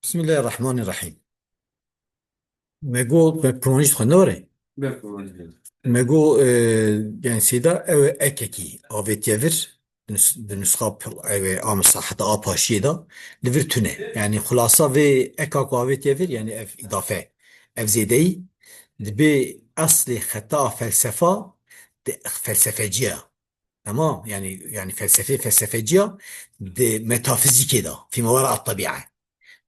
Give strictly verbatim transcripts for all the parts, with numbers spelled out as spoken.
Bismillahirrahmanirrahim. Me got, me pronîst xwe ne were? Me got, e, yani sêda ew ekekî avêtiye vir, nus-, di nusxa p-, ew ê a misaheta a paşiyê de li vir tune. Yani xulasa vê eka ku avêtiye vir, yani ev îdafe, ev zêdeyî, dibê eslê xeta felsefa di felsefeciya. Tamam, yani, yani felsefê, felsefeciya di metafizîkê de, fîma wera at-tebi'a.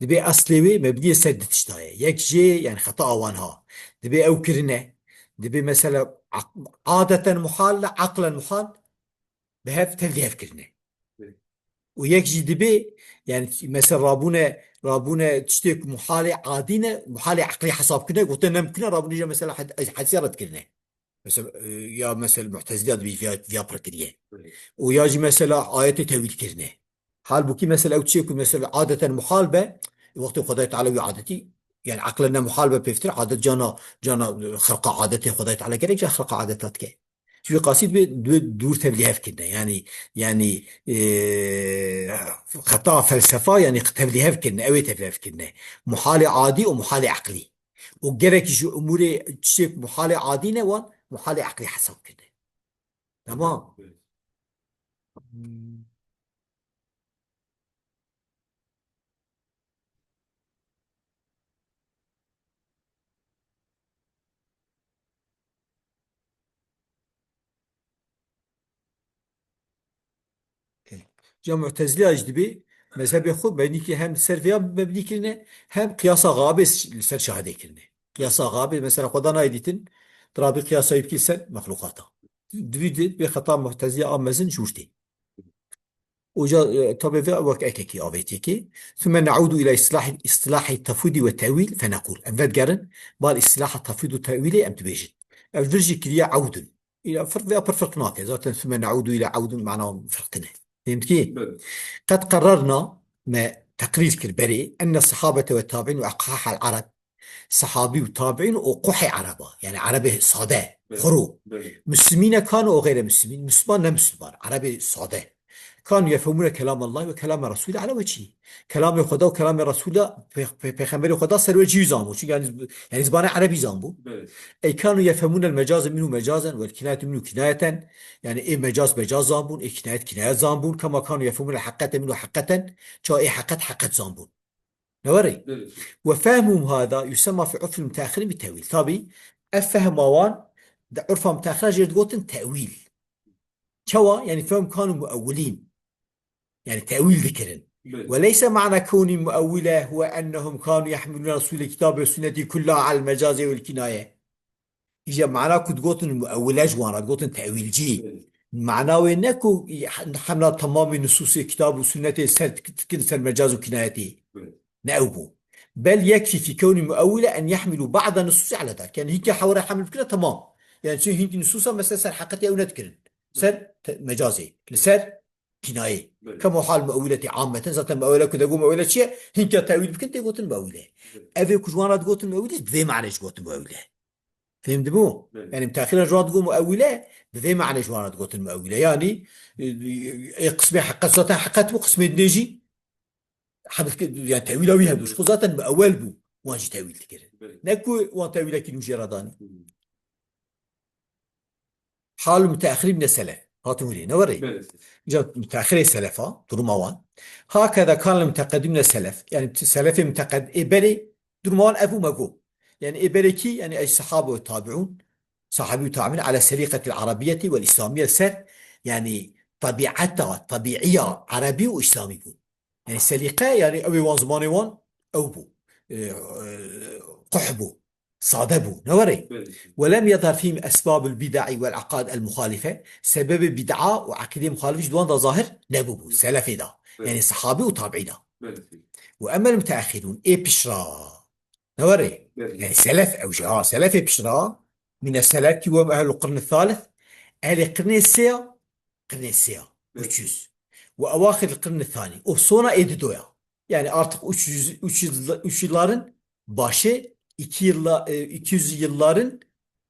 Dibê eslê wê mebniyê ser du tişta ye. Yek jê, yani xeta awan ha. Dibê ew kirine. Dibê mesela ak-, adeten muhal, aqlen muhal, bi hev tevlîhev kirine. Evet. Û yek jî dibê, yani mesela rabûne, rabûne tiştê ku muhalê adî ne, muhalê eqlî hesab kirine, gote nemkine, rabûne jî mesela hed-, hesiya red kirine. Mesela, e, ya mesela Mu'tezila dibî viya, viya pir kiriye. Evet. Û ya jî mesela ayetê tewîl kirine. Halbûkî mesela ew çiyê ku mesela adeten muhal be, wextê Xwedayê Teala wî adetî, yani aqlen ne muhal be pêvtir, adet cana, cana, e, xirqa adetê Xwedayê Teala gerek ca xirqa adeta dike. Ji wî qasî dibê, dibê dûr tevlîhev kirine. Yani, yani, e, xeta felsefa yani tevlîhev kirine, ew ê tevlîhev kirine. Muhalê adî û muhalê eqlî. Û gerek ji umûrê çiçek muhalê adî ne wan, muhalê eqlî hesab kirine. Tamam. Ca Mu'tezilîya jî dibê mezhebê xwe benîkî hem ser vêya mebnî kirine, hem qiyasa xabê li ser şahidê kirine. Qiyasa xabê, mesela, xwe da nayê dîtin, tu rabî qiyasayî bikî ser mexlûqata. Divî di, bê xeta Mu'tezilîya a mezin ji wir tê. Oca, e, tabê ve wek ekekî avêtiyekê. Thumme ne'udu ila istilahi, istilahi tafwidi ve tewil fenequl. Em vedigerin, bal istilaha tafwid û tewilê em dibêjin. Ev vir jî kiriye eudun. Îla firq ve pir firq nake. Zaten thumme ne'udu ila eudun mana firq tine. Fehmtî? Belê. Qed qerrerna, me teqrîr kir berê, enne sahabete ve tabi'in ve eqhahel arab. Sahabî û tabi'in û quhê ereba. Yani erebê sade, belê, xuru. Belê. Muslimîne kanu û geyre muslimîn. Müslüman ne Müslüman. Erebê sade. Kanu yefhemûne kelam Allah ve kelam Resulî ala wecihî. Kelamê Xweda û kelamê Resûla, pê-, pê-, pêxemberê Xweda ser wecihî zanbû. Çünkü yani, yani zibana erebî zanbû. Belê. Ey kanu yefhemûne el mecaze minhu mecazen ve el kinayete minhu kinayeten. Yani ê mecaz mecaz zanbûn, ê kinayet kinayet zanbûn. Kema kanu yefhemûne el heqete minhu heqeten. Ça ê heqet heqet zanbûn. Ne were? Belê. Ve fehmuhum hada yusemma fi urfil müteahhirin bi tewil. Tabi, ev fehma wan di urfa müteahhiran jê digotin tewil. Çawa? Yani fehmûhum kanu muewwilîn. Yani tewil dikirin. Belê. Ve leyse ma'na kewni muewwile huve ennehum kanu yehmilûne usulel kitabi ve sünneti kullaha alel mecazi vel kinaye. Îja mana ku digotin muewwile ji wan re digotin tewîlcî. Belê. Mana wê ne ku hemla temamê nusûsê kitab û sunnetê ser dikin ser mecaz û kinayetê. Belê. Ne ew bû. Bel yekfî fî kewnî muewwile en yehmilû ba'da nusûsî ala dalik. Yani hînkê hewre hemil bikire temam. Yani çi hînkî nusûsa mesela ser heqetê ew nedikirin. Ser te-, mecazê. Li ser kinayê. Belê. Kema hal muewwiletê ammeten, zaten muewwile ku dego muewwile çi ye? Hînkê tewîl bikin tê gotin muewwile. Belê. Ev ê ku ji wan re digotin muewwile, bi vê manê jî gotin muewwile. Fêm dibû? Belê. Yani müteahhiran ji wan digo muewwile, bi vê manê ji wan re digotin muewwile. Yani, e, e, qismê heqet zaten heqet bû, qismê dinê jî hebit, yani tewîla wî hebû. Ji xwe zaten muewwel bû, wan jî tewîl dikirin. Belê. Ne ku wan tewîlekî nû jê re danî. Hmm. Hal müteahhirî mine selef. Hatin wî ne were? Belê. Ca müteahhirê selefa, duruma wan. Hakeza kan müteqeddimine selef. Yani selefê müteqed-, ê berê, duruma wan ev û me got. Yani ê berê kî? Yani ey sahabe ve tabi'un, sahabi ve tabi'un ala seliqetil arabiyeti vel İslamiye ser, yani tabiata, tabiiya Erebî û İslamî bûn. Yani selîqe, yani ew ê wan zimanê wan ew bû. E, e, quh bû. Sade bû. Ne were? Belê. Ve lem yezhar fîhim esbabul bid'i vel aqaid el muhalife. Sebebê bid'a û aqîdê muhalif ji wan da zahir nebûbû. Selefê da. Belê. Yani sahabî û tabiî da. Belê. Ve emmel müteahhirûn. Ê pişra. Ne were? Belê. Yani selef ew jî. Ha, selefê pişra. Mine selef ki ve ehlul qirni thalith. Ehlê qirnê sê ya. Qirnê sê ya. Evet. Üç yüz. Ve ewaxir qirni thani. O sona ê dido ya. Yani artık üç yüz, üç yüz, üç yüzlerin başı, iki yılla-, e, iki yüz yılların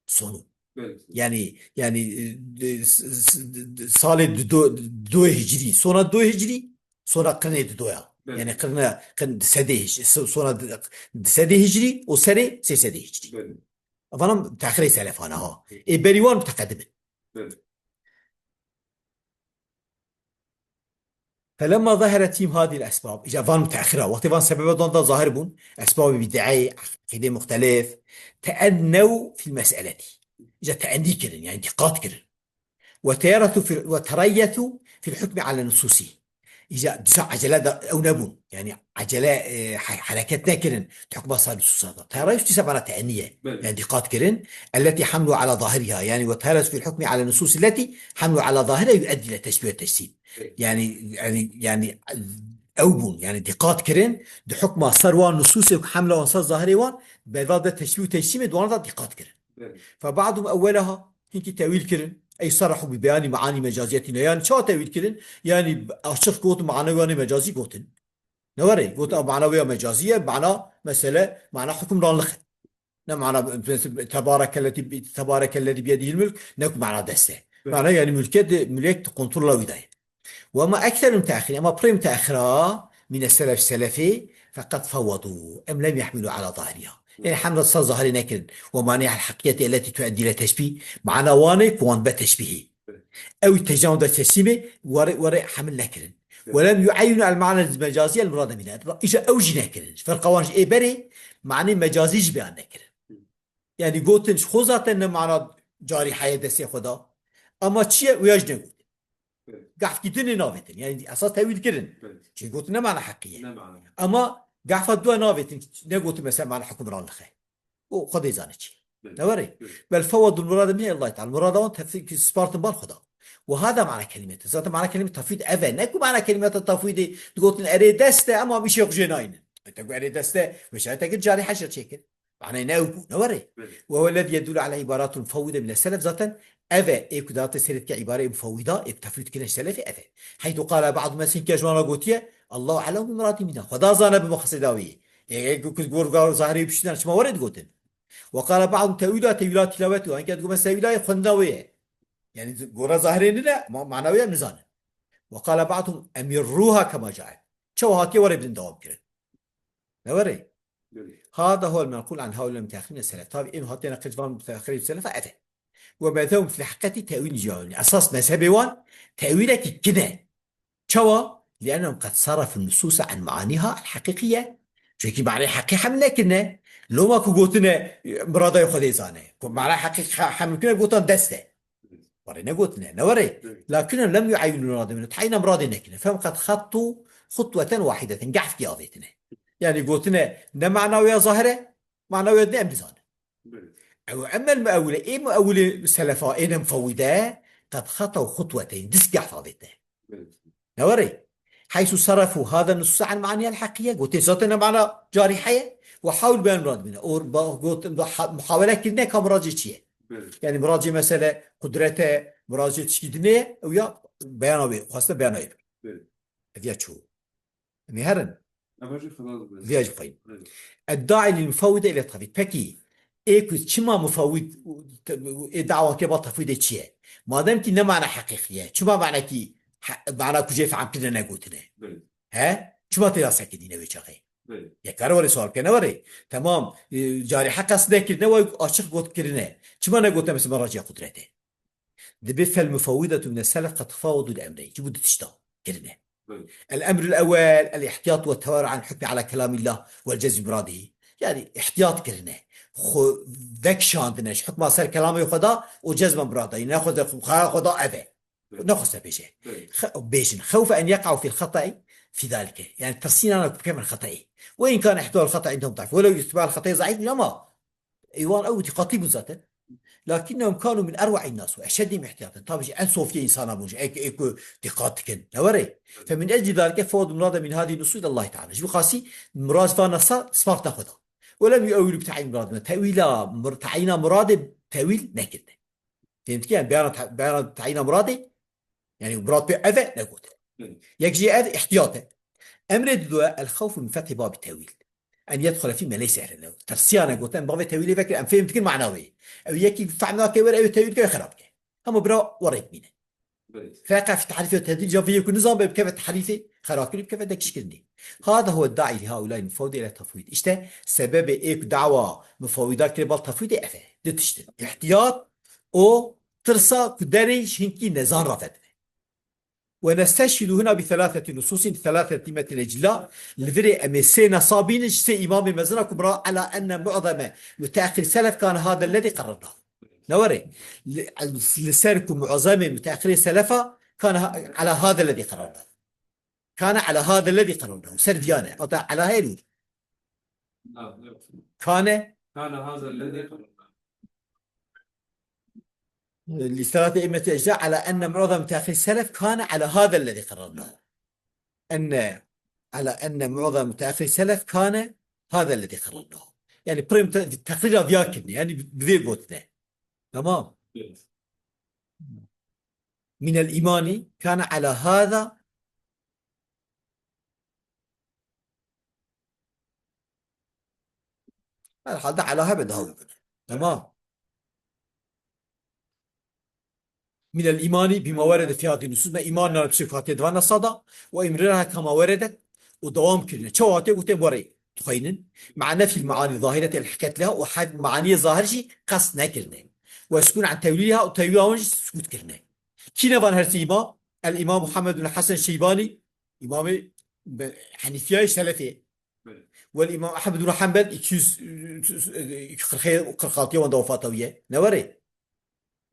sonu. Evet. Yani, yani, e, de-, s-, s-, de-, de-, salê dido, dido hicri. Sona dido hicri, sona qirnê dido ya. Belê. Yani qirna, qirn di sedê hic-, so-, sona di, di sedê hicrî û serê sê sedê hicrî. Belê. Evan em tehirê selefane ha. Ê berî wan mutaqedim in. Belê. فلما ظهرت فيهم هذه الأسباب، îca van mutehira, wextê van sebebe dan da zahir bûn, esbabê bid'eyê, aqîdê muxtelif, تأنوا في المسألة. Îca teennî kirin, yani dîqat kirin. وتريثوا في، وتريثوا في الحكم على نصوصه. Îca dîsa ecele de ew nebûn. Yani ecele, e, he-, hereket nekirin. Hukma sar nususa da. Terayus dîsa bana teennî ye. Belê. Yani dîqat kirin. التي حملوا على ظاهرها. Yani وتريثوا في الحكم على النصوص التي حملوا على ظاهرها يؤدي إلى تشبيه وتجسيم. Belê. Yani, yani, yani ew bûn. Yani dîqat kirin. Di hukma ser wan nusûsê ku hemla wan ser zahirê wan, berva de teşbîh û tecsimê di wan da dîqat kirin. Belê. فبعضهم أولها. Hinkî tewîl kirin. Ey sarrahu bi beyanî meanî mecaziyetî ne. Yani çawa tewîl kirin? Yani açiq got mana wan ê mecazî gotin. Ne were? Got, "A mana wê ya mecazî ye, mana mesele, mana hukmranlix e." Ne mana, tebarekellezî, tebarekellezî biyedihil mulk, ne ku mana dest e. Evet. Mana yani mülke de, mülk de kontrola wî de ye. وأما أكثر المتأخرين، أما pirê mutaaxira, من السلف، selefê, فقد فوضوا، أم لم يحملوا على ظاهرها. Yani hemla sar zahirê nekirin. ومانعها الحقية التي تؤدي إلى تشبيه، mana wan ê ku wan be teşbîhê. Ew tecawüz de teslîmê, were, were hemil nekirin. ولم يعينوا المعنى المجازي المراد منها. Îca ew jî nekirin. Ferqa wan ji ê berê, manê mecazî jî beyan nekirin. Yani gotin, ji xwe zaten ne mana carî heye destê xwe da. Ama çi ye, wê ya jî negotin. Evet. Gahfkî din ê navêtin. Yani esas tewîl kirin. Evet. Çi gotin ne mana heqî ye. Ne mana. Ama gahfa dua navêtin, negotin mesela mana hukmranlix e. O Xwedê zane çi. Evet. Ne were? Evet. بل فوضوا المراد منها إلى الله تعالى. Murada wan tefsîr ki spartin bar Xweda. وهذا معنى كلمة. Zaten mana kelîme tafwîd ev e. Ne ku mana kelîme tafwîdê digotin erê dest e, ama îşê xwe jê naynin. E, te ku erê dest e, wê şayet te kir carî heşir çêkir. Manayê ne ew bû, ne were? Belê. وهو الذي يدل عليه عبارات المفوضة من السلف. Zaten ev e, ê ku date sêr dike îbareyê mufewwîda, ê ku tefwîd kirine ji selefê ev e. حيث قال بعضهم, mesela hinkî ji wan re gotiye, "الله أعلم بمراد منها." Xweda zane bi mexseda wê. Ê, ê ku, ku gor, gor zahirê piştî dan, çima were digotin? "وقال بعضهم تأويلها تأويلها تلاوتها." Hinkî digot, mesela tewîla xwendina wê ye. Yani gora zahirê nine, ma-, mana wê em nizanin. "وقال بعضهم أمروها كما جاءت." Çawa hatiye were bidin dewam kirin. Ne were? Belê. هذا هو المنقول عن هؤلاء المتأخرين السلف. Tabi ên hatiye neqil van mutaaxirê selefa ev e. ومذهبهم في الحقيقة تأويل جاوي. Esas mezhebê wan tewîlekî kin e. Çawa? لأنهم قد صرفوا النصوص عن معانيها الحقيقية. Çünkü manayê heqî heml nekirine. Loma ku gotine, murada Xwedê zane. Ku manayê heqî he-, heml kirine, gotan dest e. Were negotine, ne were? Evet. لكنهم لم يعينوا المراد منها. Tayîna muradê nekirine. فهم قد خطوا خطوة واحدة. Gehfkî avêtine. Yani gotine ne mana wê ya zahir e, mana wê ya din em dizanin. Evet. Ew emmel muewwile, ê muewwilê selefa, ê ne mufewwide, قد خطوا خطوتين, dîs gehf avêtine. Evet. Ne were? حيث صرفوا هذا النصوص عن معانيها الحقيقية. Gotin zaten ne mana carî heye. وحاولوا بيان المراد منها. Or ba-, got, ba-, ha-, muhawele kirine ka murad jê çi ye. Evet. Yani murad jê mesele qudret e, murad jê tişkî dinê ye, ew ya beyana wê, xweste beyana wê. Evet. Ev ya çû. Em ê herin. Eva jî xelas be. Viya jî xweyî. Evet. الداعي للمفوضة إلى التفويض. Pekî, ê ku çima mufewwid, ê dawa ke ba tefwîdê çi ye? Madem ki ne mana heqîqî ye, çima mana ki he-, mana ku jê fehm kirine negotine? Evet. He? Çima tê da sekinîne wê çaxê? Belê. Yek kare were sual bike, ne were? Temam, e, carî heqas nekirine, way açiq got kirine. Çima negote mesela meraciya qudretê? Dibe فالمفوضة من السلف قد فوضوا الأمرين. Ji bo du tişta kirine. Belê. الأمر الأول الاحتياط والتورع عن الحكم على كلام الله والجزم بمراده. Yani îhtiyat kirine. Xwe vekişandine ji hukma ser kelamê Xweda û cezma murada. Ne Xweda, Xweda, Xweda ev e. Belê. Nexweste bêje. Belê. Xe-, bêjin. خوف أن يقعوا في الخطأ في ذلك. Yani tirsînana ku bikevin xetayê. وإن كان احتمال الخطأ عندهم ضعيف. Welew îhtimal xetayê zeîf bî ama ê wan ew dîqatî bûn zaten. لكنهم كانوا من أروع الناس وأشدهم احتياطا. Tabi jî en sofiyê însana bûn jî. Ê, ê ku dîqat dikin. Ne were? فمن أجل ذلك فوضوا المراد من هذه النصوص إلى الله تعالى. Ji bo xasî murad van nasa sparta Xweda. ولم يؤولوا بتعيين المراد منها. Tewîla mur-, tayîna muradê tewîl nekirine. Fêm dikî? Yani beyana ta-, beyana tayîna muradê, yani murad pê ev e, negotin. Hı. Yek jî ev îhtiyat e. Emrê dido الخوف من فتح باب التأويل أن يدخل فيما ليس أهلا له. Tirsiyane gotin, bavê tewîlê vekir, em fêm dikin mana wê. Ew yekî fehm nake were, ew tewîl ke xerab ke. Hema bira werek bîne. Belê. Feqa fi tehrîfê tedîl ca vê ku nizan be bikeve tehrîfê, Xerakirî bikeve dekişkirinê. Hada huwe daî li haulâi mufawwidî ele tefwîd. Îşte sebebê ê ku dawa mufawwida kirê bal tefwîdê ev e. Du tişt in. Îhtiyat û tirsa ku derê ji hinkî nezan re vedine. Ve nesteşhidu huna bi thelatheti nususin, thelatheti metin ecilla, li virê em ê sê nesa bînin, ji sê îmamê mezin a ku bira ala enne mu'zeme müteahhir selef kane hada lezî qarrarnahu. Ne were? Li, li ser ku mu'zemê müteahhirê selefa kane ha-, ala hada lezî qarrarnahu. Kane ala hada lezî qarrarnahu. Ser viyane. Ata ala heyr. Kane. Kane hada lezî qarrarnahu. لثلاثة أئمة أجزاء على أن معظم متأخري السلف كان على هذا الذي قررناه. أن، على أن معظم متأخري السلف كان هذا الذي قررناه. Yani, prim te-, teqrîra viya kirine. Yani, bi vê gotine. Tamam. Evet. من الإيمان كان على هذا. Herhalde ala hebe daha uygun. Tamam. من الإيمان بما ورد في هذه النصوص, me îman nane bi sifatiye divan nesada, ve imriraha kama weredet, û dewam kirine. Çawa hatiye gotin were dixweynin. مع نفي المعاني الظاهرة الحكت لها, û hef-, maniyê zahir jî qest nekirine. والسكون عن تأويلها, û tewîla wan jî sukût kirine. Kî ne van her sê îmam? El Îmam Muhammed bin Hasan Şeybani, îmamê be-, Henîfiyayê Selefê. Belê. Wel Îmam Ehmed bin Hanbel iki yüz, iki yüz kırk, kırk altıya wenda wefata wî ye. Ne were?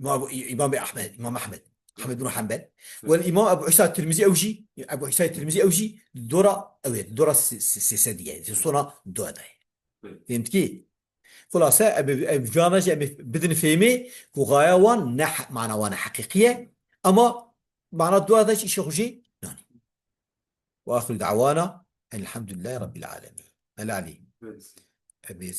Îmam, Îmam Ehmed, Îmam Ehmed. Ehmed bin Hanbel. Evet. Wel Îmam Ebu Îsa Tirmizî ew jî, Ebu Îsa Tirmizî ew jî dora ew ye, dora se-, se-, sê sedî ye. Sona dua da ye. Evet. Fehmtikî? Xulase, em, em cana jî em bidin fêmê ku gaya wan ne he-, mana wan heqîqî ye, ama mana dua da jî îşê xwe jî nanî. Ve axiru da'wana elhamdülillahi rabbil alemin. Melalî. Evet. Em ê